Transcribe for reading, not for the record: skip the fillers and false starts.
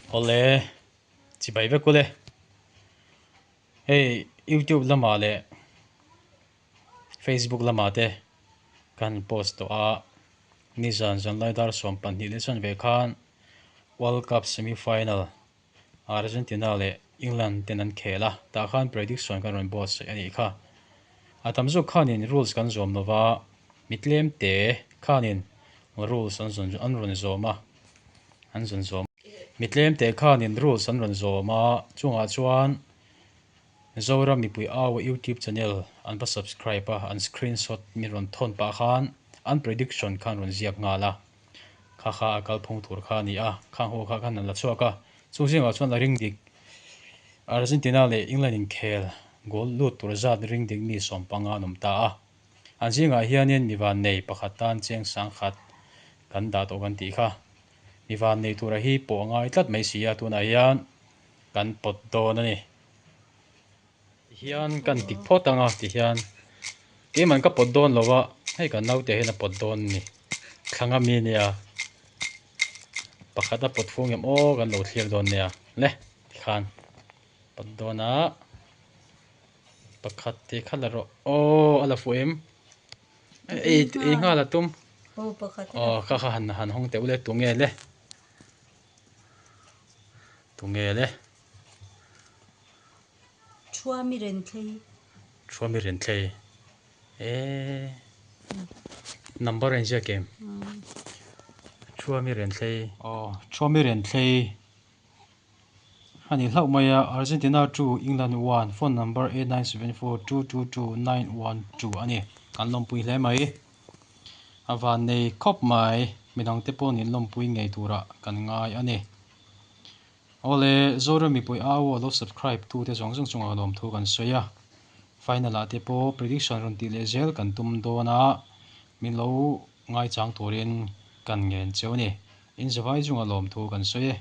Awle, chibai vek ule. Hei YouTube lamah leh Facebook lamah te kan post tawh a, nizan zanlai dar 22 leh chanve khan World Cup semi final Argentina leh England ten an khel a, tah khan prediction kan rawn buatsaih a nih kha. A tam zawk khanin rules kan zawm lo va, mi tlem te khanin rules an zawn an rawn zawm a, an zawn zawm. Mi tlem te khanin rules an rawn zawm a, chungah chuan Zoram mipui au YouTube channel an va subscribe a, an screenshot min rawn thawn pah khan an prediction khan rawn ziak nghal a. Kha kha a kalphung tur kha a ni a, khang ho kha khan an la chhuak a, chung zingah chuan la ring dik Argentina leh England inkhel goal lut tur zat ring dik mi 15 an awm ta a. An zingah hianin mi vannei pakhat tan cheng sangkhat kan dah tawh kan tih kha. Mi vannei tura hi pawh a ngai tlat mai si a, tunah hian kan pawt dawn a ni. Tihian kan tik phawt ang a tihian keiman ka pawt dawn lo a hei kan naute hian a pawt dawn a ni thlang ami ania pakhat a pawt fung em aw kan lo thlir dawn nia le tikhan pawt dawn a pakhat tih kha la rawh aw a la fuh em ei ei nghal a tum aw kha kha han han hawng teh u le tunge le tunge le. Thuami Renthlei. Thuami Renthlei. Eee number a inziak em? Thuami Renthlei. Aw Thuami Renthlei a ni hlauh mai a, Argentina 2 England 1 phone number 8974222912 a ni. Kan lawmpui hle mai. A van nei khawp mai. Midangte pawh nin lawmpui ngei turah kan ngai a ni. Awle, Zoram mipui au aw lo subscribe tu te zawng zawng chungah lawmthu kan sawi a, final ah te pawh prediction rawn tih leh zel kan tum dawn a, min lo ngaichang turin kan ngen cheu a ni. In zavai chungah lawmthu kan sawi e.